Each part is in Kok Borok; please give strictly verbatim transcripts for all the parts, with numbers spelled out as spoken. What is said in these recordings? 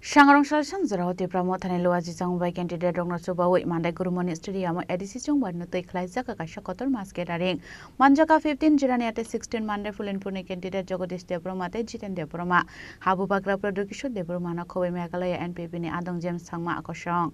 Sangrong sal sanjorao Tipra Mothani Luaji Chongbai candidate rokno chubawi Mandai Gurumoni Stadium o A D C Chongbari no twi khlaijak kaisa kotor mass gathering. Manjaka fifteen Jirania tei sixteen Mandai Pulinpur ni candidate Jagadish Debbarma tei Jiten Debbarma. Habubagra Pradyot Kishore Debbarma no khobwi Meghalaya N P P ni adong James Sangma kosong.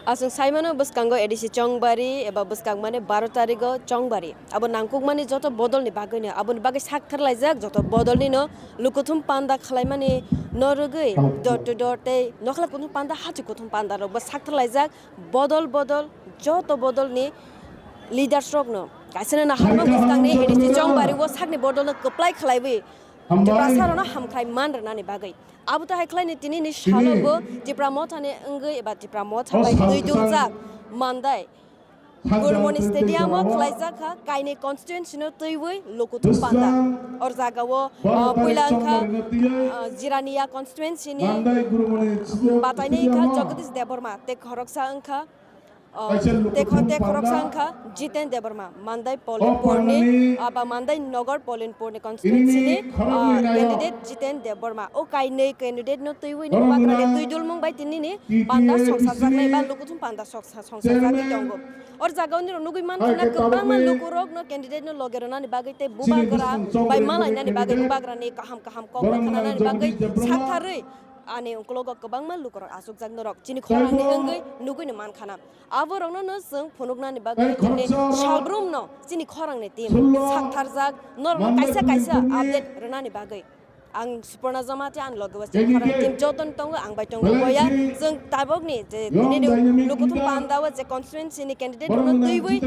Aswk saimano bwskango A D C Chongbari eba bwskang mane baro tarigo Chongbari. Abo nangkukmani joto bodolni bagwino, aboni bagwi saktharlaijak joto bodolnino lukuthum panda khwlaimani no rwgwi door to door tei nokla kuthum panda, hachi kuthum panda rokbo saktharlaijak bodol bodol joto bodolni leaders rokno. Kaisano naharma bwskangni A D C Chongbari o sakni bodolno kwplai khwlaiwi Tiprasa rokno hamkrai man rwnani bagwi. Abo to hai khlaini tinini salobo Tipra Mothani wngwi eba Tipra Motha bai twi dungjak Mandai Gurumoni Stadium o khwlaijak kha kainwi constituency no twiwi lukuthum panda. Or jagao, ah, puila wngkha, ah, Jirania constituency ni batainai wngkha Jagadish Debbarma tei khoroksa wngkha, ah, tei kho-, tei khoroksa wngkha Jiten Debbarma, Mandai Polinpur ni, ah, ba Mandai Nagar Polinpur ni constituency ni, ah, candidate Jiten Debbarma. O kainwi candidate no twiwi ni bagra ni twi dulmung bai tinini panda songsajak nai ba lukuthum panda soksa songsajagwi tongo. Or jaga oni rok nugui mankha na kwbangma lukurok no candidate no loge rwnani bagwi tei bubagra bai malainani bagwi bubagra ni kaham kaham kok bai khnanani bagwi satharwi ani uklogo kwbangma lukurok achukjak norok chini khorang ni wngwi nugui no mankha na. Abo rokno no chwng phunuknani bagwi chini salbrum no chini khorang ni team saktharjak norok no kaisa kaisa update rwnani bagwi. Ang Suparna Jamatia, ang loge o chini khorang team joto no tongo, ang bai tongo boya. Chwng tabok ni je tini ni lukuthum panda o je constituency ni candidate rokno twiwi,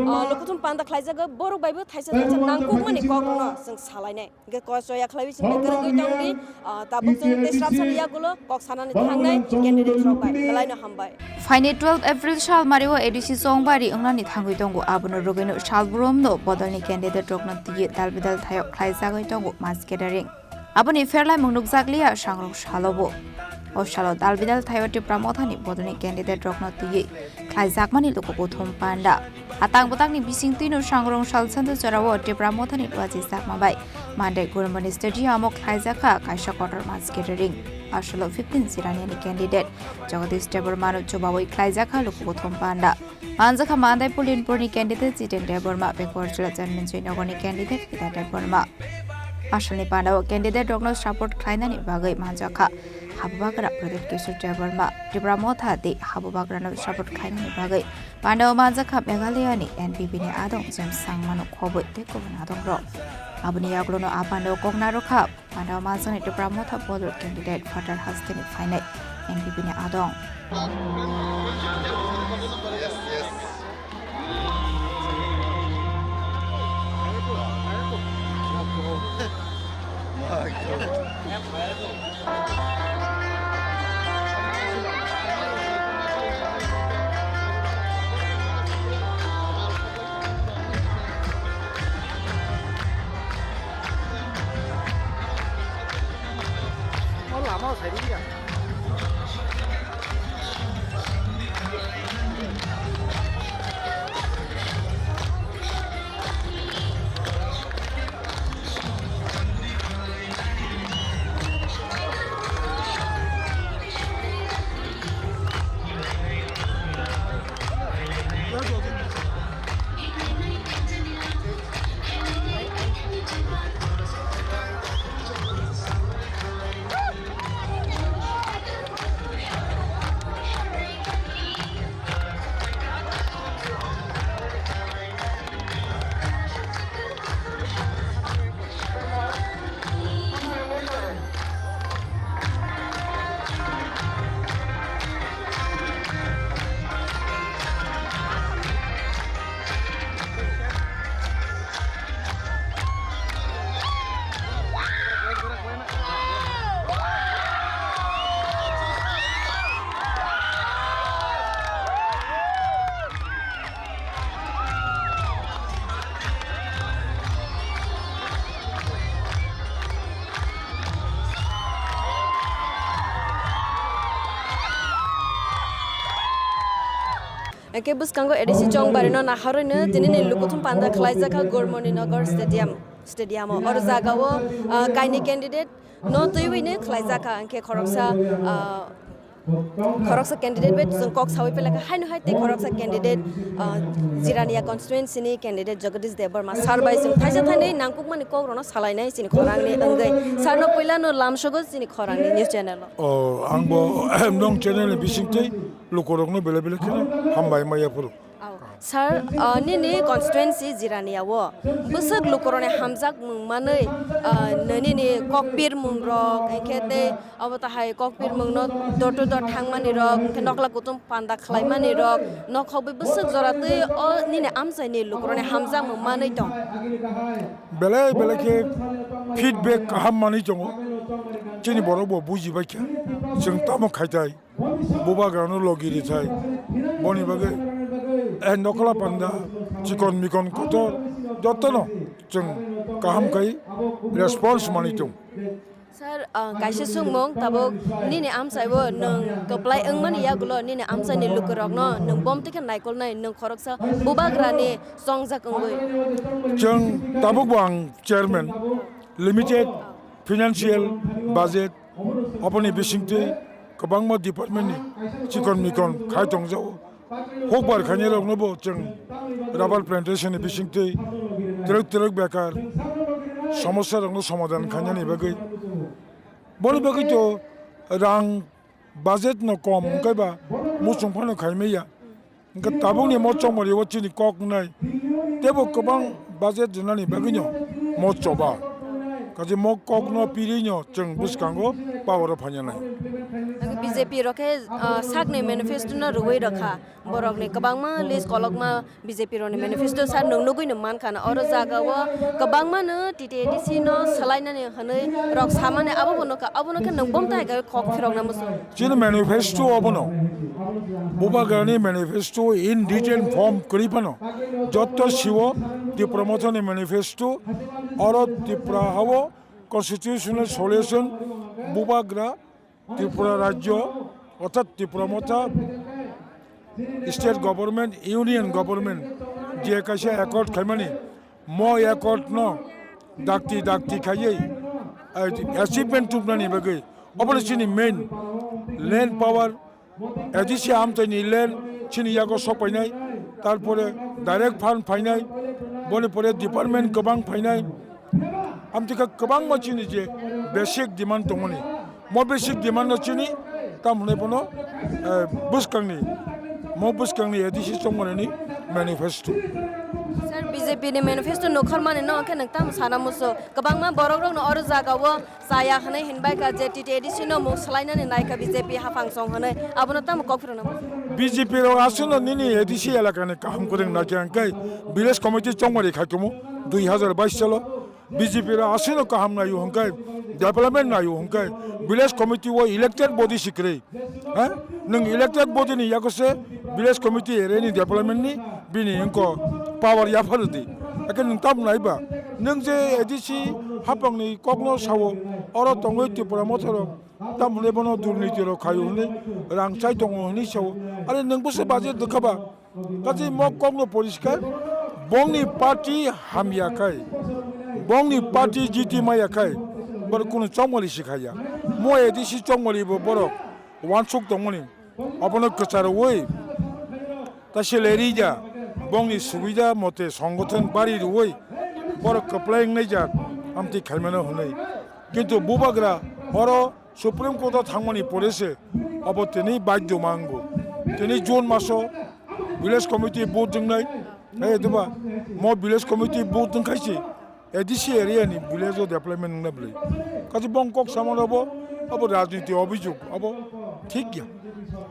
ah, lukuthum panda khlaijago, borok bai bo thaisa thaisa nangkukmani kok rokno chwng salainai. Hingke kosoya khlaiwi chwng kwrwngwi tongdi, ah, tabok chwng tei srapsani yagulo kok sanani thangnai candidate rok bai. Belai no hambai. Phaini twelve April salmari o A D C Chongbari wngnani thangwi tongo, abono rwgwino salbrum no bodolni candidate rokno twiwi dal bidal thaio khlaijagwi tongo mass gathering. Aboni pherlaimung nukjakliya sangrong salobo. O salo dal bidal thaio Tipra Mothani bodolni candidate rokno twiwi khlaijakmani lukukuthum panda. Atang bwtangni bisingtwino sangrong salsando jorao Tipra Mothani luachi sakma bai Mandai Gurumoni Stadium o khlaijakha kaisa kotor mass gathering. Asolo fifteen Jiraniani candidate Jagadish Debbarmano chubawi khlaijakha lukukuthum panda. Manjakha Mandai Pulinpurni candidate Jiten Debbarma, Bekorjula Janminjoi Nogorni candidate Gita Debbarma. Asalni pandao candidate rokno support khlainani bagwi manjakha Habubagra Pradyot Kishore Debbarma, Tipra Motha tei Habubagrano support khlainani bagwi pandao manjakha Meghalayani N P P ni adong James Sangmano khobwi tei kubun adongrok. Aboni yagulono a pandao kok narwkha. Pandao manjaknai Tipra Motha bodol candidate Father hasteni phainai N P P ni adong. Hwnkhe bwskango A D C Chongbarino naharwino tinini lukuthum panda khlaijakha Gormoni Nagar Stadium, stadium-o. Oro jagao, ah, kainwi candidate no twiwino khlaijakha, hwnkhe khoroksa, ah, khoroksa candidate bai chwng kok sawi pelakha, haino hai tei khoroksa candidate, ah, Jirania constituency-ni candidate Jagadish Debbarma sir bai chwng thaisa thainwi nangkukmani kokrokno salainai chini khorangni wngwi. Sir-no puilano lamsogo chini khorangni news channel-o. O, ang bo nong channel ni bisingtwi lukurokno belai belai kheno hambai maya phuru. Au. Sir, ah, nini constituency Jirania-o bwswk lukurokni hamjakmung manwi, ah, nini kokpirmungrok, hwnkhe tei obo tahai kokpirmungno door to door thangmanirok, hwnkhe nokla kutung panda khlaimanirok, nokhogwi bwswk jora twi o nini amchaini lukurokni hamjakmung manwi tong? Belai belai khe feedback kaham manwi tongo. Chini borok bo bujibaikha, chwng tamo khaitai. Bubagrano logi rithai. Boni bagwi, eh, nokla panda, chikon mikon kotor, jotono chwng kaham khai response manwi tong. Sir, ah, kaisa swngmung, tabuk nini amchaibo nwng kwplai wngmani yagulo nini amchaini lukurokno nwng bomtwi khe naikolnai, nwng khoroksa bubagrani chongjak wngwi. Chwng tabukbo ang chairman, limited financial budget, Oboni bisingtwi kwbangma department ni chikon mikon khai tongjago. Hukbar khainai rokno bo chwng rubber plantation ni bisingtwi twrwk twrwk bekar somosya rokno somadhan khainani bagwi. Boni bagwi to rang budget no kom wngkhe ba muchung phano khaimaya. Hwnkhe tabukni mo chongmari o chini kok wngnai teibo kwbang budget rwnani bagwino mo choba. Kaje mo kokno pirino chwng bwskango power o phainanai. Hwnkhe B J P rok khe, ah, sakni manifesto no rwui rwkha. Borokni kwbangma list kolokma B J P rokni manifesto sa nwng nugwino mankha na. Oro jagao kwbangmano T T A D C no swlainani hwnwi rok samani abo bo nukha. Abono khe nwng bomtai kok phirokna muchung. Chini manifesto obono, Bubagrani manifesto in written form kwrwi phano, jotto siwo Tipra Mothani manifesto, oro Tripura hao constitutional solution, Bubagra, Tripura Rajyo, orthat Tipra Motha, state government, union government, je kaisa accord khaimani, mo accord no dakti dakti khaiwi, eh, achievement tubnani bagwi, obono chini main land power, A D C amchaini land chini yago sok painai, tarpore direct fund phainai, boni pore department kwbang phainai, amtwikha kwbangma chini je basic demand tongmani, mo basic demand no chini tam hwnwi bono, eh, bwskangni, mo bwskangni A D C chongmanini manifesto. Sir, B J P ni manifesto nukharmani no khe nwng tamo sana muchung? Kwbangma borok rokno oro jagao chaya hwnwi hinbai kha je T T A D C no mung swlainani nai kha B J P haphang song hwnwi, abono tamo kok phirokna muchung? B J P rok aswkno nini A D C elakani kaham kwrwng nakhe hwnkhe village committee chongmari khai tumo dui hazar bais salo. B J P rok aswkno kaham naio hwnkhe, development naio hwnkhe, village committee o elected body si kwrwi. Ha? Nwng elected body ni yago se village committee area ni development ni bini wngko power yaphar di. Ake nwng tam nai ba? Nwng je A D C hapang ni kok no sao, oro tongwi Tipra Motha rok tam hwnwi bono durniti rok khaio hwnwi rang chai tongo hwnwi sao. Are nwng bo se budget rwkha ba? Kachi mo kok no poriskar, bongni party hamya khai, bongni party jiti maya khai, borok kunu chongmali si khaya. Mo A D C chongmali bo borok wansuk tongmani. Abono kwcharwi, ta se lerija, bongni subida mote songothon bari rwi, borok kwplai wngnai jak, amtwi khaimano hwnwi. Kintu bubagra oro Supreme Court o thangmani pore se abo tini baidhyo ma wngo. Tini June maso village committee vote wngnai, hai diba, mo village committee vote wngkhai se A D C area ni village o development wngna bwlai. Kachi bong kok samano bo, abo rajniti obhijog, abo thik ya.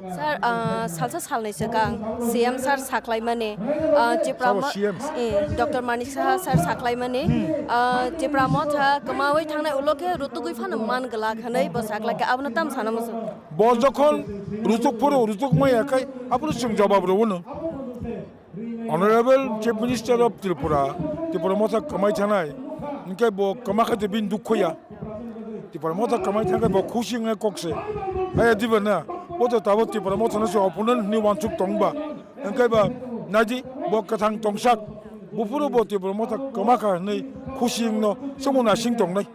Sir, ah, salsa salnwi swkang C M sir saklaimani, ah, Tipra Sabo ma-, C M. Eh, Doctor Manik Saha sir saklaimani, ah, Tipra Motha kwmawi thangnai ulo khe rutugwi phano man glak hwnwi bo saklaikha, abono tam sana muchung? Bo jokhon rutuk phuru, rutuk maya khai, abono chwng jawab rwno. Honorable Chief Minister of Tripura, Tipra Motha kwmai thanai, hwnkhe bo kwma khaite bini dukho ya. Tipra Motha kwmai thangkhe bo khusi wngnai kok se. Haya diba na, bo to tabuk Tipra Motha no se opponent hwnwi wansuk tongba. Hwnkhe ba naidi bo kwthang tongsak, buphuru bo Tipra Motha kwma kha hwnwi khusi wngno chwngno nasing tongnai.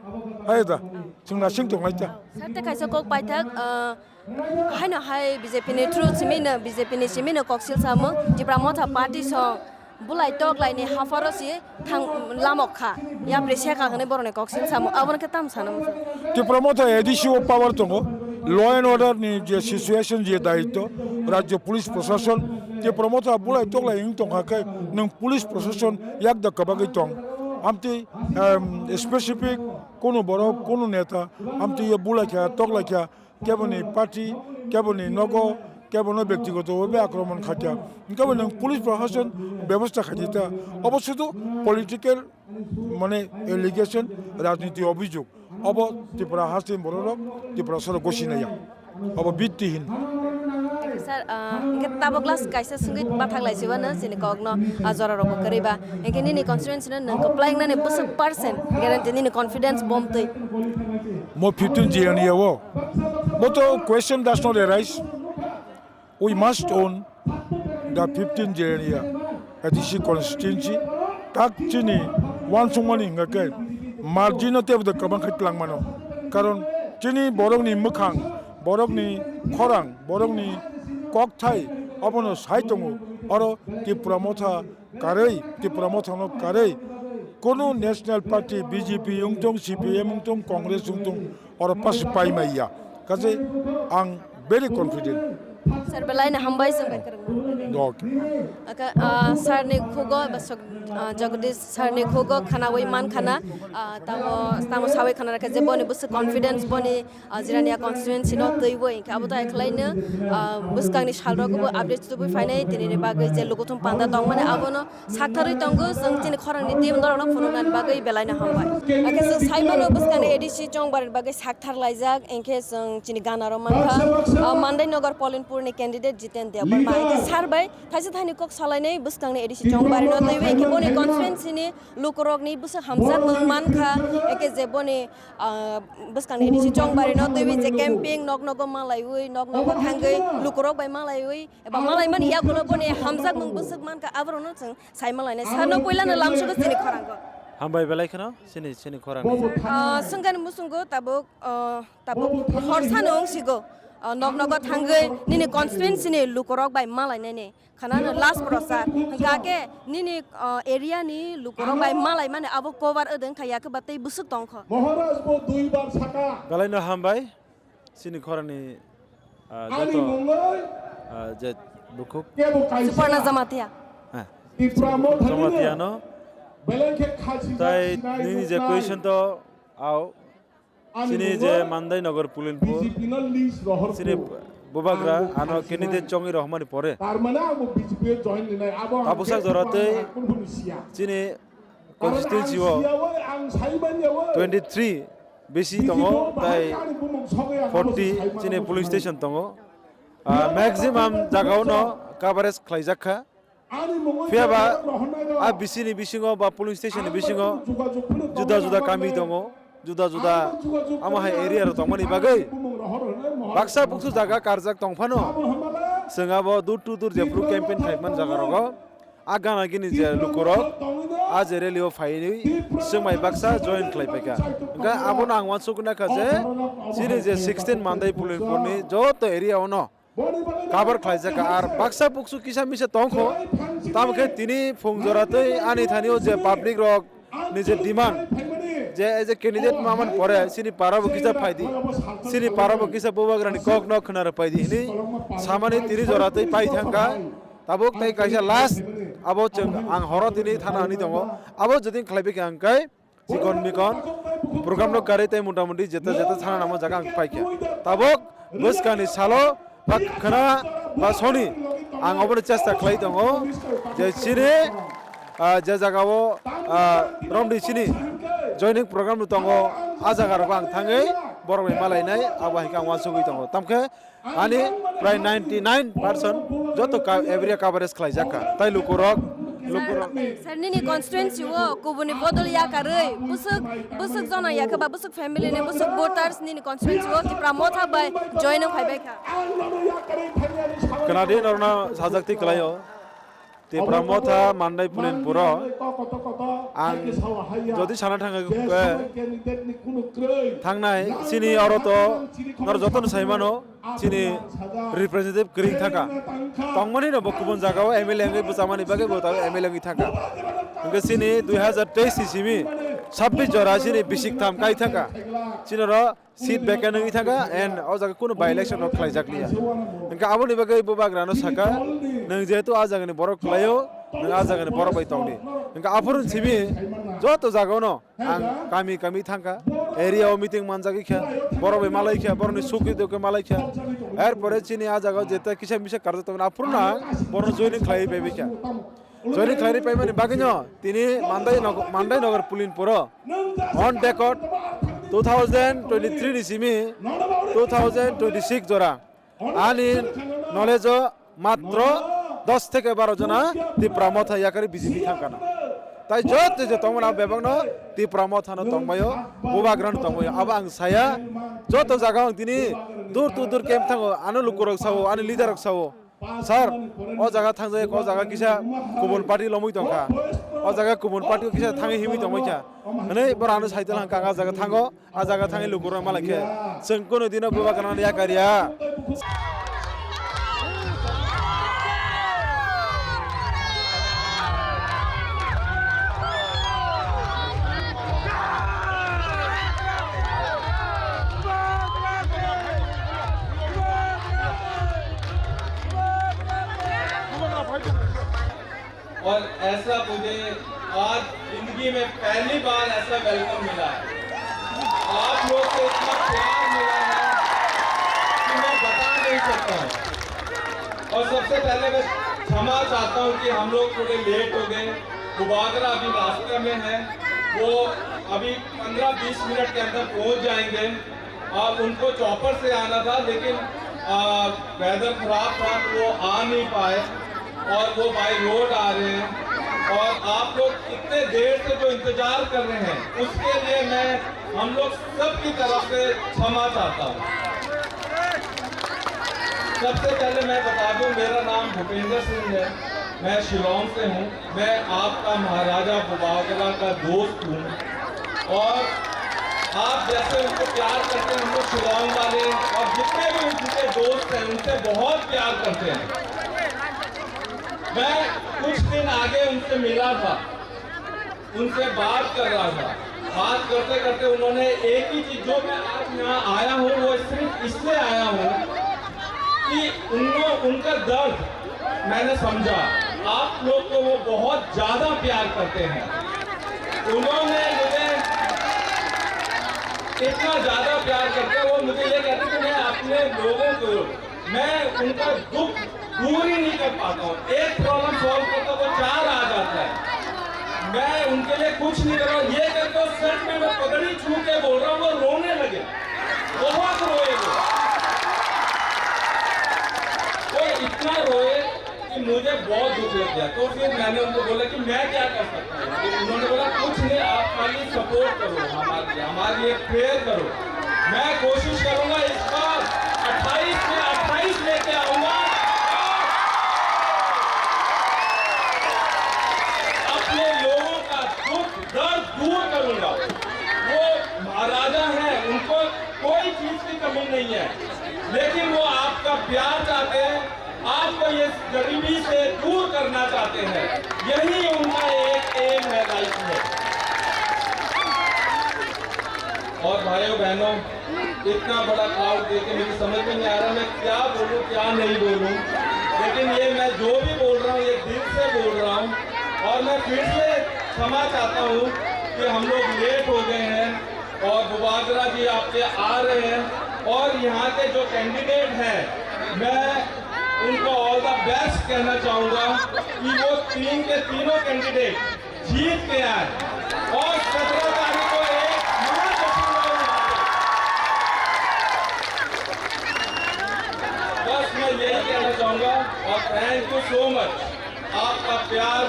Hai da, chwng nasing tongnai ta. Sir, tei kaisa kok paithak, ah, haino hai B J P ni through simi no, B J P ni simi no koksil samung, Tipra Motha party song bulai tok lai ni hapharo si thang lamok kha, yapri seka hwnwi borok ni koksil samung, abo no khe tam sana muchung. Tipra Motha A D C o power tongo, law and order ni je situation je daityo, rajyo police proshashon, Tipra Motha bulai tok lai wng tong kha khe nwng police proshashon yak da kwbagwi tong, amtwi, em, specific kunu borok, kunu neta, amtwi ye bulai kha, tok lai kha, keboni party, keboni nogo, kebono byaktigoto bhabe akromon khaikha. Hwnkhe bo nwng police proshashon bebosta khaidi ta. Obo sudu political, mane, allegation, rajniti obhijog. Obo Tripura hasteni bororok, Tripura sorok gosi naiya. Obo bittihin. Sir, ah, hwnkhe tabuk last kaisa swngwi bathak lai sibano chini kokno, ah, jorarokbo kwrwi ba. Hwnkhe nini constituency no nwng kwplai wngnani bwswk percent guarantee nini confidence bomtwi? Mo fifteen J N E o. Bo to question does not arise. We must own the fifteen J N E A D C constituency. Tak chini wansukmani hwnga khe margin no tebo de kwbang khai twlang mano. Karon chini borokni mwkhang, borokni khorang, borokni kokthai obono sai tongo. Oro Tipra Motha karwi, Tipra Mothano karwi, kunu National Party, B J P wngtong, C P M wngtong, Congress wngtong, oro pass pai maiya. Kaje ang very confident. Sir, belai no hambai chwng bai kwrwngma. Okay. Aka, ah, sir ni khugo ba sok-, ah, Jagadish sir ni khugo khanawi man khana, ah, tamo, tamo sawi khana rakha je boni bwswk confidence boni ah, Jirania constituency no twiwi, hwnkhe abo to ai khwlaino, ah, bwskangni salrogo bo update tubui phainai, tinini bagwi je lukuthum panda tongmani abono saktharwi tongo, chwng chini khorangni team dorokno phunuknani bagwi belaino hambai. Hwnkhe chwng saimano bwskangni A D C chongbarni bagwi sakthar laijak, hwnkhe chwng chini ganaro mankha, ah, Mandai Nagar Polinpurni candidate Jiten Debbarma. Hwnkhe sir bai thaisa thaini kok salainai bwskangni A D C chongbarino twiwi, hwnkhe boni constituency ni lukurokni bwswk hamjakmung mankha, hwnkhe je boni ah, bwskangni A D C chongbarino twiwi je camping, nok nogo malaiwi, nok nogo thangwi, lukurok bai malaiwi, eba malaimani yagulo boni hamjakmung bwswk mankha, aborokno chwng sai malainai. Sarno puilano lamsogo chini khorango. Hambai belai kheno, chini, chini khorang. Ah, swngani muchungo tabuk, ah, tabuk horsano wngsigo, ah, nok nogo thangwi nini constituency ni lukurok bai malainani. Khana no last prochar. Hwnkha khe nini, uh, area ni lukurok bai malai mani abo cover wdwng kha, yakhe ba tei bwswk tong kho. Maharaj bo dui bar saka. Belai no hambai, chini khorang ni, uh, joto, uh, je bukhuk. Suparna Jamatia. Heh. Jamatia no. Tai nini je question to ao. Chini je Mandai Nagar Pulinpur, chini bubagra ano candidate chongwi rohormani pore, tabuksak jora tei chini constituency o twenty three bisi tongo, tai forty chini polling station tongo. Ah, maximum jagao no coverage khlaijak kha. Phiya ba a B C ni bisingo ba polling station ni bisingo juda juda kami tongo, juda juda amo hai area rok tongmani bagwi baksa buksu jaga karjak tong phano, chwng abo door to door jephru campaign khlaimani jaga rogo a gana gini je lukurok a je rally o phaiwi chwng bai baksa join khlai paikha. Hwnkhe abono ang uansukna kha je chini je sixteen Mandai Pulinpur ni joto area ono cover khlaijak kha, ar baksa buksu kisa misa tong kho, tamo khe tini phung jora tei ani thani o je public rok ni je demand je, ei je candidate ma man pore chini para bo kisa phai di, chini para bo kisa bubagra ni kok no khna rw pai di hinwi samani tini jora tei pai thang kha. Tabuk tei kaisa last abo chwng ang horo tini thana hwnwi tongo, abo jodi khlai bai kha hwnkhe chikon mikon program no karwi tei mota moti jeta jeta sana namo jaga ang paikha. Tabuk bwskangni salo ba khwna ba soni ang obono chesta khlai tongo je chini, ah, je jaga o, ah, romdi chini joining program no tongo, a jaga rogo ang thangwi borok bai malainai, abo hai khe ang uansugwi tongo. Tamkhe ani prai ninety nine percent joto ka-, area coverage khlaijak kha. Tai lukurok, lukurok. Sir, sir, nini constituency o kubuni bodol yakarwi bwswk, bwswk jona yakhe ba bwswk family ni bwswk voters nini constituency o Tipra Motha bai join wng phai bai kha? Khwnadi norno sajak twi kwlaio. Tipra Motha Mandai Pulin Puro ang jodi sana thangkha, eh, thangnai chini oro to nor jotono sai mano, chini representative kwrwi thangkha. Tongmani no bo kubun jagao M L A wngwi bwchamani bagwi bo tabuk M L A wngwi thangkha. Hwnkhe chini dui hazar teis ni simi sabbish jora chini bisik tham kai thangkha. Chini oro seat vacant wngwi thangkha and o jaga kunu by election rok khlaijak liya. Hwnkhe aboni bagwi bubagrano sakha, nwng jehetu a jagani borok khlaio, nwng a jagani borok bai tongdi. Hwnkhe aphuru simi joto jagao no ang kami kami thangkha, area o meeting manjagwi kha, borok bai malai kha, borokni sukhi dukhe malai kha. Erpore chini a jagao jeta kisa misa karjak tongmani aphuru no ang borokno joining khlaiwi bai bai kha. Joining khlaini paimani bagwino tini Mandai nog-, Mandai Nagar Pulin Puro on record two thousand twenty-three ni simi two thousand twenty-six jora ani knowledge o matro dos theke baro jona Tipra Motha yakari B J P thangkana. Tai joto je tongmani abo bebakno Tipra Mothano tongbaio, bubagrano tongbaio. Abo ang saya joto jaga ang tini dur tu dur camp thango, ano lukurok sao, ani leader rok sao. Sir, o jaga thangjak, o jaga kisa kubun party lomwi tongkha. O jaga kubun party kisa thangwi himwi tongmai kha. Hwnwi borok ano cycle hangka ang a jaga thango, a jaga thangwi lukurok malai khe. Chwng kunu dino bubagrano yakariya. और ऐसा मुझे आज जिंदगी में पहली बार ऐसा वेलकम मिला है। आप लोग को इतना प्यार मिला है कि मैं बता नहीं सकता हूँ। और सबसे पहले मैं क्षमा चाहता हूँ कि हम लोग थोड़े लेट हो गए। बुबागरा अभी रास्ते में है, वो अभी पंद्रह बीस मिनट के अंदर पहुंच जाएंगे। और उनको चॉपर से आना था, लेकिन, आ, वेदर खराब था, तो वो आ नहीं पाए और वो बाय रोड आ रहे हैं। और आप लोग इतने देर से जो इंतजार कर रहे हैं, उसके लिए मैं हम लोग सब की तरफ से क्षमा चाहता हूँ। सबसे पहले मैं बता दूं, मेरा नाम भूपेंद्र सिंह है, मैं शिलोंग से हूँ। मैं आपका महाराजा बुबागरा का दोस्त हूँ और आप जैसे उनको प्यार करते हैं, हम लोग शिलोंग वाले और जितने भी उनके दोस्त हैं, उनसे बहुत प्यार करते हैं। मैं कुछ दिन आगे उनसे मिला था, उनसे बात कर रहा था। बात करते करते उन्होंने एक ही चीज, जो मैं आज यहाँ आया हूँ, वो सिर्फ इसलिए आया हूँ कि उन्हों-, उनका दर्द मैंने समझा। आप लोग को वो बहुत ज्यादा प्यार करते हैं। उन्होंने मुझे इतना ज्यादा प्यार करते हैं, वो मुझे ये कहते कि मैं अपने लोगों को, मैं उनका दुख दूर ही नहीं कर पाता हूँ। एक प्रॉब्लम सॉल्व करता, वो चार आ जाता है। मैं उनके लिए कुछ नहीं कर रहा हूँ। ये कहते हो, सच में मैं पगड़ी छू के बोल रहा हूँ, वो रोने लगे, बहुत रोए वो। वो इतना रोए कि मुझे बहुत दुख लग गया। तो फिर मैंने उनको बोला कि मैं क्या कर सकता हूँ। तो उन्होंने बोला, "कुछ नहीं, आप खाली सपोर्ट करो हमारे लिए, हमारे लिए प्रेयर करो।" मैं कोशिश करूंगा इस बार अट्ठाईस में अट्ठाईस लेके आऊंगा और अपने लोगों का दुख दर्द दूर करूंगा। वो महाराजा हैं, उनको कोई चीज की कमी नहीं है, लेकिन वो आपका प्यार चाहते हैं, आपको ये गरीबी से दूर करना चाहते हैं। यही उनका एक एम है लाइफ में। और भाइयों बहनों, इतना बड़ा क्राउड देख के मुझे समझ में नहीं आ रहा मैं क्या बोलूं, क्या नहीं बोलूं, लेकिन ये मैं जो भी बोल रहा हूँ, ये दिल से बोल रहा हूँ। और मैं फिर से क्षमा चाहता हूँ कि हम लोग लेट हो गए हैं और बुबागरा जी आपके आ रहे हैं। और यहाँ के जो कैंडिडेट हैं, मैं उनको ऑल द बेस्ट कहना चाहूँगा कि वो तीन के तीनों कैंडिडेट जीत के आए और सत्रह तारीख को एक महाजश्न हो यहाँ पे। बस मैं यही कहना चाहूँगा और thank you so much। आपका प्यार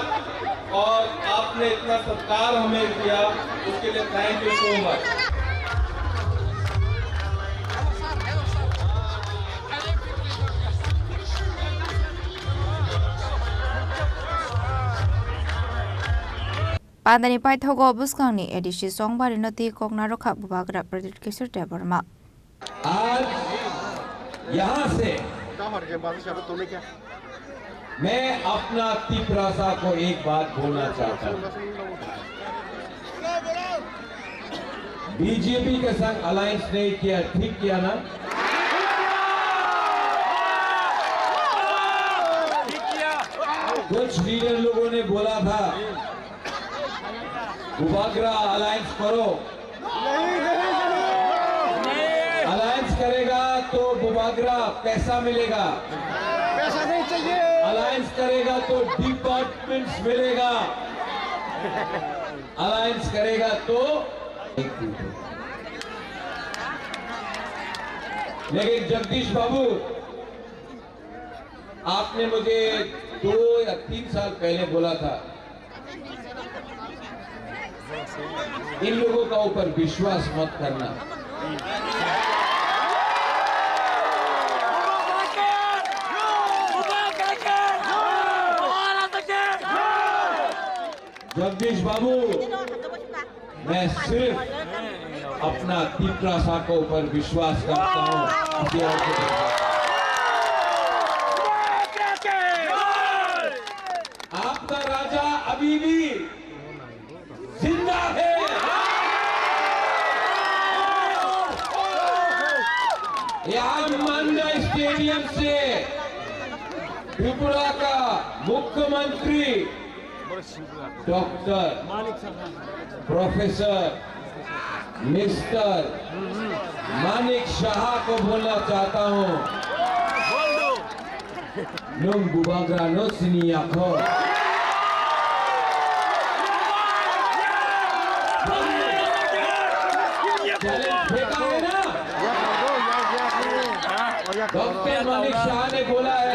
और आपने इतना सत्कार हमें दिया, उसके लिए thank you so much। Pandani paithago bwskangni A D C chongbarino twi kok narwkha Bubagra Pradyot Kishore Debbarma. आज यहाँ से मैं अपना तिपरासा को एक बात बोलना चाहता हूँ। बीजेपी के संग अलायंस नहीं किया, ठीक किया ना? कुछ लीडर लोगों ने बोला था बुबागरा अलायंस करो। अलायंस करेगा तो बुबागरा पैसा मिलेगा। पैसा नहीं चाहिए। अलायंस करेगा तो डिपार्टमेंट्स मिलेगा। अलायंस करेगा तो लेकिन जगदीश बाबू, आपने मुझे दो या तीन साल पहले बोला था, इन लोगों का ऊपर विश्वास मत करना। जगदीश बाबू, मैं सिर्फ अपना तिपरासा के ऊपर विश्वास करता हूँ। किसी और को नहीं। आपका राजा अभी भी जिंदा है। यहाँ मांडा स्टेडियम से त्रिपुरा का मुख्यमंत्री डॉक्टर, प्रोफेसर, मिस्टर मानिक शाह को बोलना चाहता हूँ, nung bubagra no sini yakho। Challenge फेंका है ना? डॉक्टर मानिक शाह ने बोला है,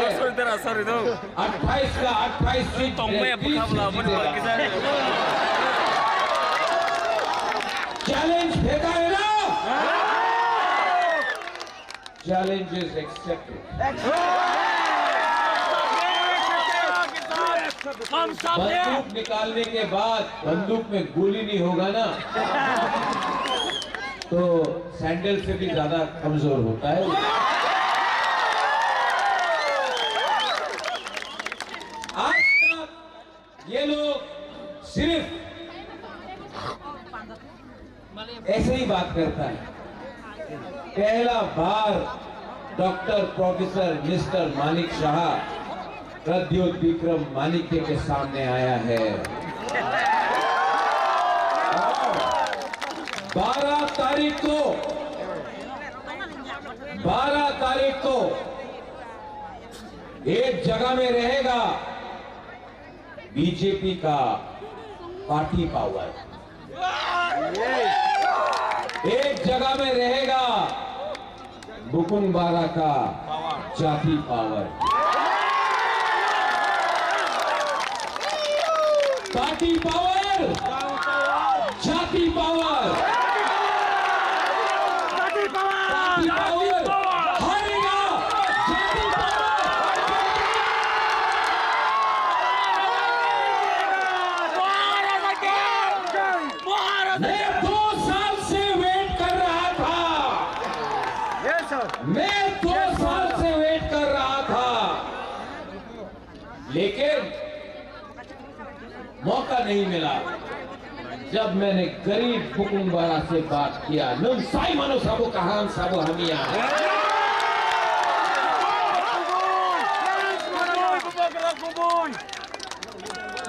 अट्ठाईस का अट्ठाईस सीट, तीस सीट जीतेगा। चैलेंज फेंका है ना? Challenge is accepted। बंदूक निकालने के बाद बंदूक में गोली नहीं होगा ना, तो सैंडल से भी ज्यादा कमजोर होता है। आज तक ये लोग सिर्फ ऐसे ही बात करता है। पहला बार डॉक्टर प्रोफेसर मिस्टर मानिक शाह प्रद्योत विक्रम मानिक्य के सामने आया है। बारह तारीख को, बारह तारीख को एक जगह में रहेगा बीजेपी का पार्टी पावर, एक जगह में रहेगा बुकुंग बारा का जाति पावर। पार्टी पावर, जाति पावर, पार्टी पावर, हारेगा जाति पावर। मैं दो साल से वेट कर रहा था। मैं दो साल से वेट कर रहा था, लेकिन मौका नहीं मिला। जब मैंने गरीब बुकुंग बारा से बात किया, nung sai mano sabo kaham sabo hamia।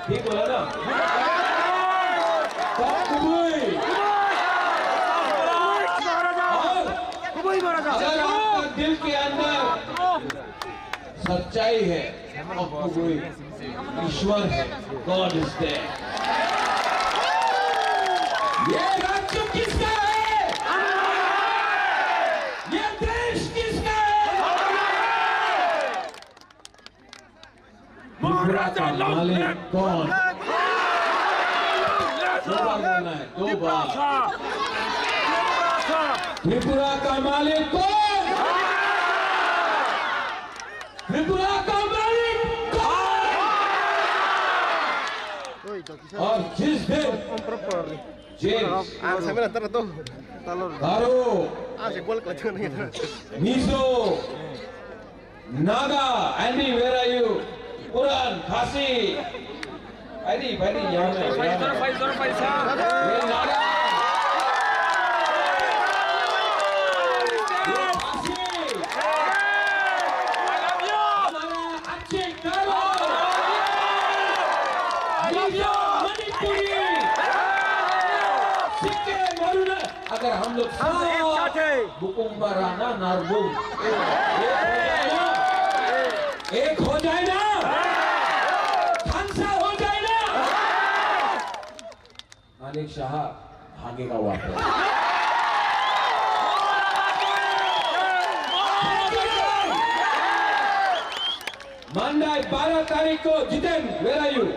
ठीक बोला ना? Kok kubui? और अगर आपका दिल के अंदर सच्चाई है, kok kubui? ईश्वर है, God is there। ये राज्य किसका है? ये देश किसका है? त्रिपुरा का मालिक कौन? दो बार बोलना है, दो बार। त्रिपुरा का मालिक कौन? त्रिपुरा का मालिक कौन? और जिस दिन Om, om, proper. James, Ah, sambil ntar tu. Talor. Garo, Ah, si gol kelacak ni. Mizo, Naga, Andy, where are you? Puran, Khasi. Andy, Andy, यहाँ में, यहाँ में। ये नागा। ये खासी। हमारा अच्छे करो। मिजो, मणिपुरी। सिक्के मरुना। अगर हम लोग हम एक साथ साथ हैं। बुकुम्बा राना नारबुम। एक हो जाए ना? एक हो जाए ना? खालसा हो जाए ना? मानिक शाह भागेगा वापस। मंडाई बारह तारीख को Jiten, where are you?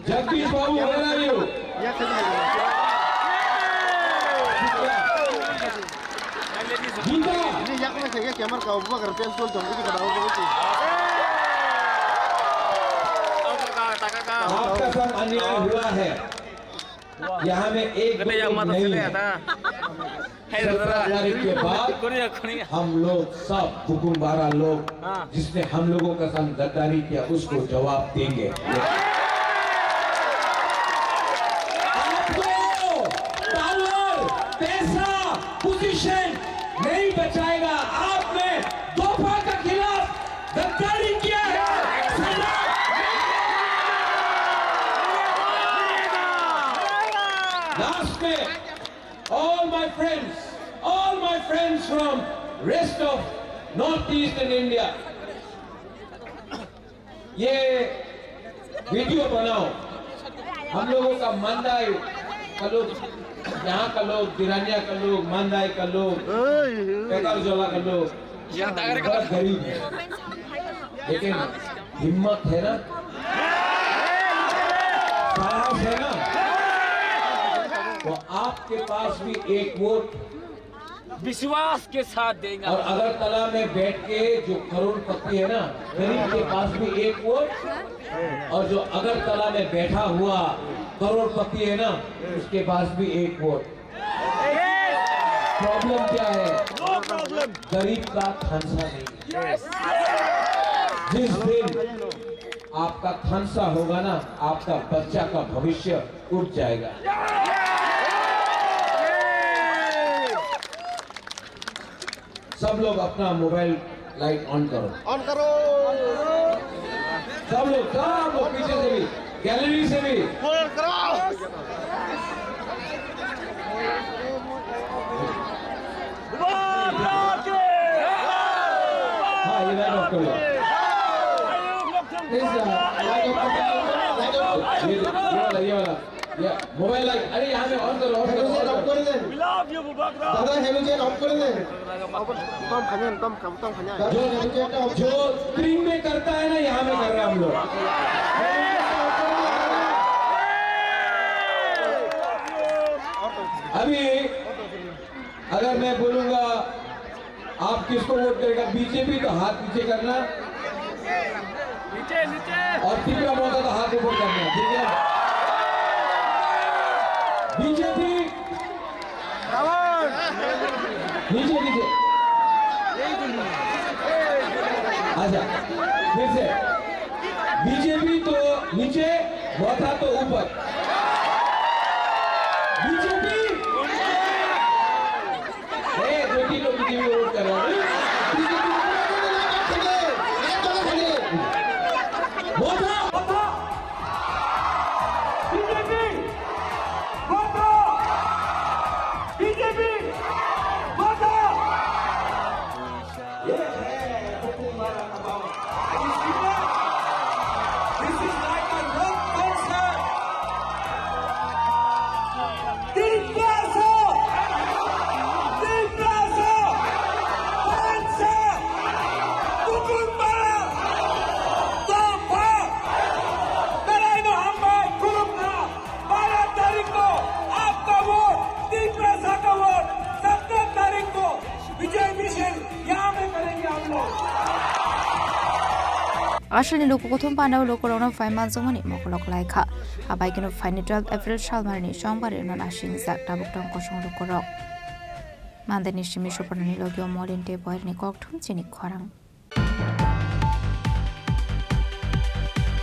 Jagdish Babu, where are you? Gita. Ini yak na saya kamar kau buka kerja school jam kita dapat apa sih? आपका साथ अन्याय हुआ है। यहाँ में एक दो लोग नहीं है। सत्रह तारीख के बाद हम लोग सब बुकुम्बारा लोग, हाँ। जिसने हम लोगों का संग गद्दारी किया, उसको जवाब देंगे। आपको पावर, पैसा, पोजीशन नहीं बचाएगा। आपने दोफा के खिलाफ गद्दारी किया है। लास्ट में All my friends, all my friends from rest of North Eastern India, ये वीडियो बनाओ। हम लोगों का मंदाई का लोग, यहाँ का लोग, दिरानिया का लोग, मंदाई का लोग, पेकर जोला का लोग, बहुत गरीब है, लेकिन हिम्मत है ना, साहस है ना, तो आपके पास भी एक वोट। विश्वास के साथ देंगे। और अगरतला में बैठ के जो करोड़पति है ना, गरीब के पास भी एक वोट, और जो अगरतला में बैठा हुआ करोड़पति है ना, उसके पास भी एक वोट। प्रॉब्लम क्या है? No problem. गरीब का खानसा नहीं है। यस। जिस दिन आपका खानसा होगा ना, आपका बच्चा का भविष्य उठ जाएगा। सब लोग अपना मोबाइल लाइट ऑन करो। ऑन करो। सब लोग, सब लोग पीछे से भी, गैलरी से भी। ऑन करो। हाँ, ये लाइट ऑफ कर लो। प्लीज, लाइट ऑफ कर दो। ये, ये वाला, ये वाला। या, मोबाइल लाइट, अरे यहाँ पे ऑन करो, ऑन करो, ऑन करो। We love you, Bubagra। दादा, हेलोजन ऑफ कर दे। तम खाने, तम खाने। जो, जो स्क्रीन में करता है ना, यहाँ में कर रहे हैं हम लोग। अभी अगर मैं बोलूंगा, आप किसको वोट करेगा, बीजेपी, तो हाथ नीचे करना। नीचे, नीचे। और तीव्र मोर्चा, तो हाथ ऊपर करना, ठीक है? बीजेपी। नीचे, नीचे। अच्छा, फिर से। बीजेपी तो नीचे, मोर्चा तो ऊपर। बीजेपी। ए, दो तीन लोग बीजेपी वोट कर रहे हैं। मोर्चा, मोर्चा। बीजेपी, मोर्चा। बीजेपी, मोर्चा। ये है हुकुम वाला दबाव। This is like a rock concert. Aswkni luku kuthum pandao lukurokno phai manjakmani mokolok laikha. Abaikeno phaini twelve April salmarni chongbar rino nasingjak tabuk tong kosong lukurok. Mandeni simi Suparnani logio Molin tei Boyarni kokthum chini khorang.